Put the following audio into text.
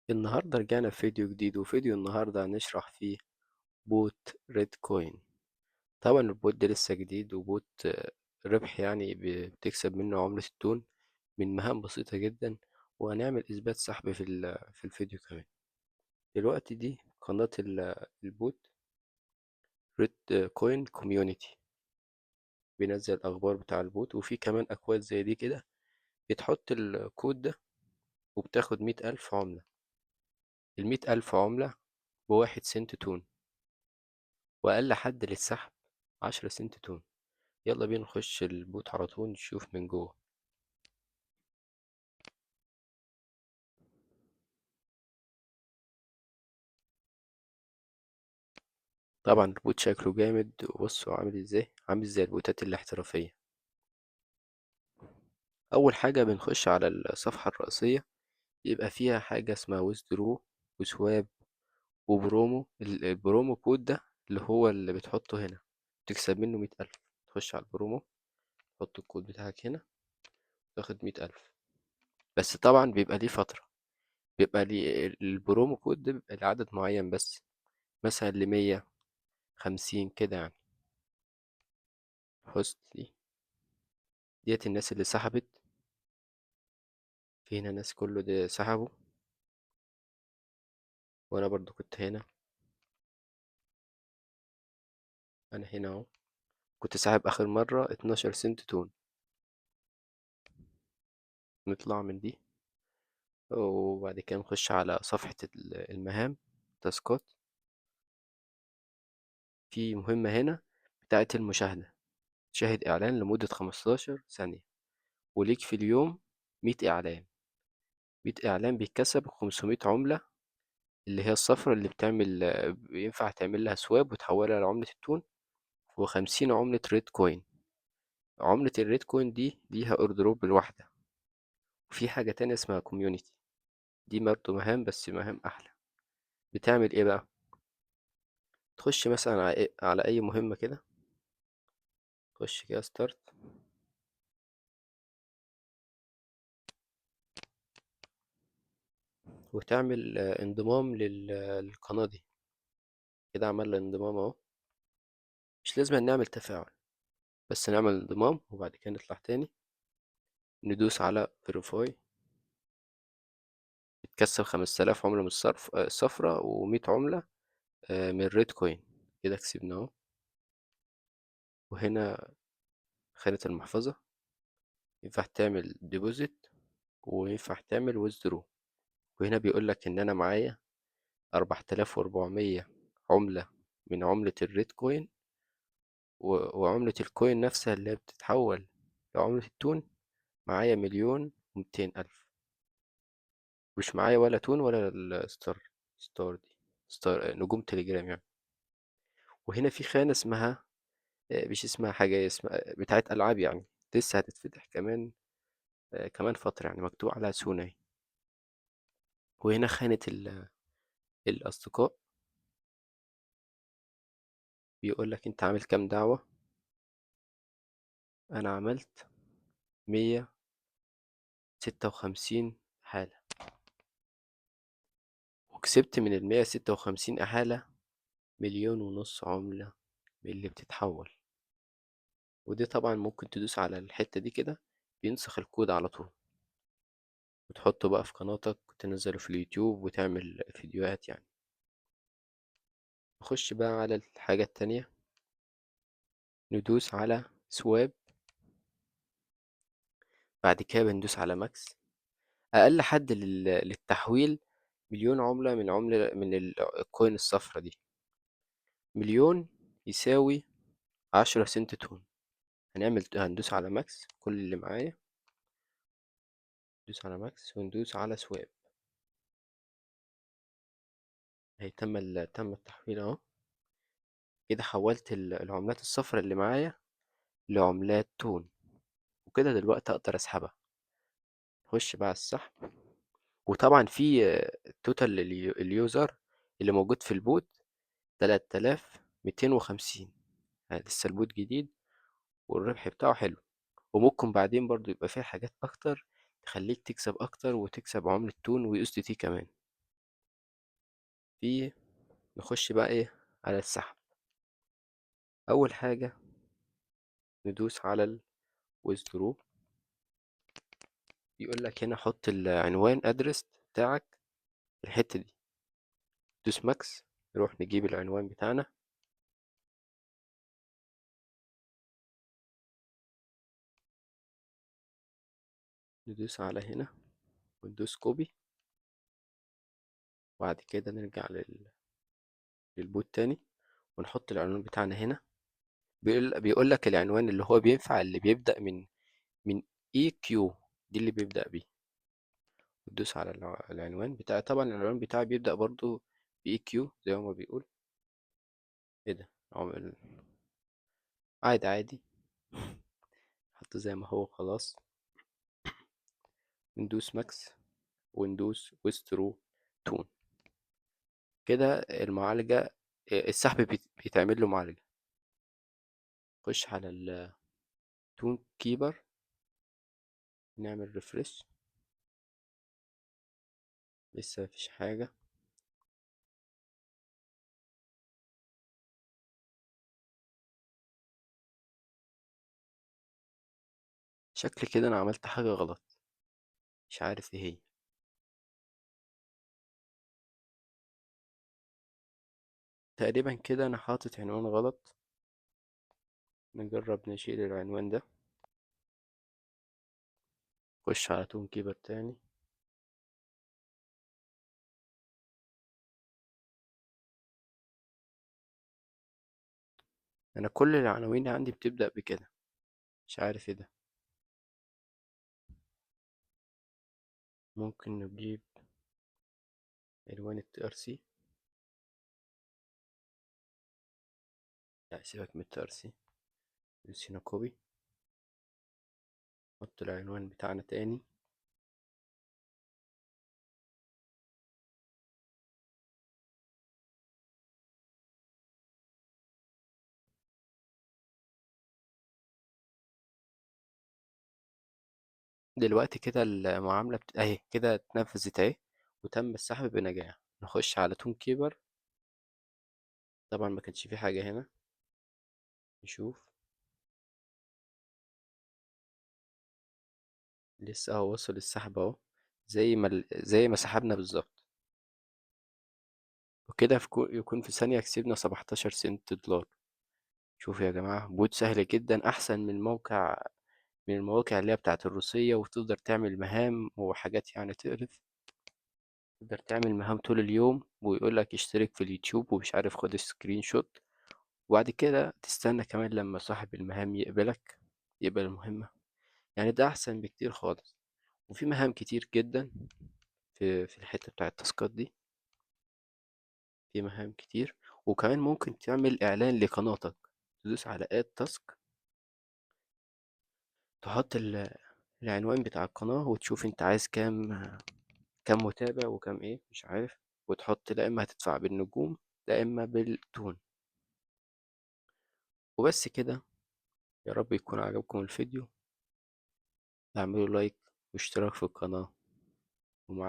النهاردة رجعنا في فيديو جديد، وفيديو النهاردة هنشرح فيه bot Reddcoin. طبعا ال bot ده لسه جديد، و bot ربح يعني بتكسب منه عملة التون من مهام بسيطة جدا، وهنعمل إثبات سحب في الفيديو كمان. دلوقتي دي قناة ال bot Reddcoin community، بينزل الأخبار بتاع ال bot، وفي كمان أكواد زي دي كده بتحط الكود ده وبتاخد 100,000 عملة. 100,000 عملة ب1 سنت تون، وأقل حد للسحب 10 سنت تون. يلا بينا نخش ال bot على طول نشوف من جوه. طبعا ال bot شكله جامد، وبصوا عامل ازاي، عامل زي البوتات الاحترافية. أول حاجة بنخش على الصفحة الرئيسية، يبقى فيها حاجة اسمها withdraw و swap و promo. ال promo code ده اللي هو اللي بتحطه هنا تكسب منه 100,000. تخش على البرومو تحط الكود بتاعك هنا تاخد 100,000. بس طبعا بيبقى ليه فترة، بيبقى ليه ال promo code ده بيبقى لعدد معين بس، مثلا لمية خمسين كده يعني. host ديت الناس اللي سحبت، في هنا ناس كله ده سحبوا، وانا برضو كنت هنا، انا هنا اهو كنت ساحب اخر مرة 12 سنت تون. نطلع من دي وبعد كده نخش على صفحة المهام تاسكات. في مهمة هنا بتاعت المشاهدة، تشاهد إعلان لمدة 15 ثانية، وليك في اليوم 100 إعلان. 100 إعلان بيتكسب 500 عملة اللي هي الصفرة اللي بينفع تعمل لها swap وتحولها لعملة التون، وخمسين عملة Reddcoin. عملة ال Reddcoin دي ليها airdrop لوحدها. وفي حاجة تانية اسمها community، دي برضه مهام بس مهام أحلى. بتعمل إيه بقى؟ تخش مثلا على أي مهمة كده، خش كده start، وتعمل انضمام للقناة دي. كده عملنا انضمام اهو، مش لازم نعمل تفاعل، بس نعمل انضمام وبعد كده نطلع تاني ندوس على verify. بتكسب 5000 عملة من الصفرة، ومية عملة، من Reddcoin. كده كسبنا اهو. وهنا خانة المحفظة ينفع تعمل deposit وينفع تعمل withdraw. وهنا بيقول لك ان انا معايا 4400 عملة من عملة ال Reddcoin، وعملة ال coin نفسها اللي هي بتتحول لعملة التون معايا 1,200,000. مش معايا ولا تون ولا ال star، star دي star نجوم تليجرام يعني. وهنا في خانة اسمها، مش اسمها حاجة، اسمها بتاعت ألعاب يعني، لسه هتتفتح كمان فترة يعني، مكتوب عليها soon اهي. وهنا خانة الأصدقاء، بيقول لك أنت عامل كام دعوة. أنا عملت 156 حالة، وكسبت من المية ستة وخمسين إحالة مليون ونص عملة من اللي بتتحول. ودي طبعا ممكن تدوس على الحتة دي كده بينسخ الكود على طول، وتحطه بقى في قناتك وتنزله في اليوتيوب وتعمل فيديوهات يعني. نخش بقى على الحاجة التانية، ندوس على swap، بعد كده بندوس على max. أقل حد للتحويل 1,000,000 عملة من عملة من ال coin الصفرة دي. 1,000,000 يساوي 10 سنت تون. هندوس على max، كل اللي معايا ندوس على max وندوس على swap. اهي تم التحويل اهو. كده حولت العملات الصفرا اللي معايا لعملات تون، وكده دلوقتي اقدر اسحبها. نخش بقى على السحب. وطبعا في total ال user اللي موجود في ال bot 3250، يعني لسه ال bot جديد والربح بتاعه حلو، وممكن بعدين برضو يبقى فيه حاجات اكتر تخليك تكسب اكتر وتكسب عملة تون و USDT كمان. في نخش بقى ايه على السحب. اول حاجة ندوس على ال withdraw، يقول لك هنا حط العنوان address بتاعك الحتة دي، دوس max، نروح نجيب العنوان بتاعنا. ندوس على هنا وندوس copy، وبعد كده نرجع لل bot تاني ونحط العنوان بتاعنا هنا. بيقول لك العنوان اللي هو بينفع اللي بيبدأ من EQ، دي اللي بيبدأ بيه. وتدوس على العنوان بتاع، طبعا العنوان بتاعي بيبدأ برضو ب EQ زي ما بيقول. ايه ده؟ عمل عادي عادي، حطه زي ما هو خلاص. ندوس max وندوس withdraw TON. كده المعالجة، السحب بيتعمل له معالجة. خش على ال Tonkeeper، نعمل refresh، لسه مفيش حاجة. شكل كده انا عملت حاجة غلط، مش عارف ايه هي. تقريبا كده انا حاطط عنوان غلط. نجرب نشيل العنوان ده، خش على Tonkeeper تاني. انا كل العناوين عندي بتبدأ بكده، مش عارف ايه ده. ممكن نجيب عنوان ال TRC، لا سيبك من ال TRC، دوس هنا copy، حط العنوان بتاعنا تاني. دلوقتي كده المعاملة اهي كده اتنفذت اهي، وتم السحب بنجاح. نخش على Tonkeeper، طبعا ما كانش في حاجة هنا، نشوف لسه اهو وصل السحب اهو، زي ما سحبنا بالظبط. وكده يكون في ثانية كسبنا 17 سنت دولار. شوفوا يا جماعة، bot سهل جدا، أحسن من المواقع اللي هي بتاعت الروسية، وتقدر تعمل مهام وحاجات تقرف. تقدر تعمل مهام طول اليوم، ويقول لك اشترك في اليوتيوب ومش عارف خد screenshot، وبعد كده تستنى كمان لما صاحب المهام يقبل المهمة. ده أحسن بكتير خالص. وفي مهام كتير جدا في الحتة بتاعت التاسكات دي، في مهام كتير. وكمان ممكن تعمل إعلان لقناتك، تدوس على add task، تحط العنوان بتاع القناة، وتشوف انت عايز كام متابع وكام ايه مش عارف، وتحط لا اما هتدفع بالنجوم لا اما بالتون. وبس كده، يا رب يكون عجبكم الفيديو، اعملوا لايك واشتراك في القناة.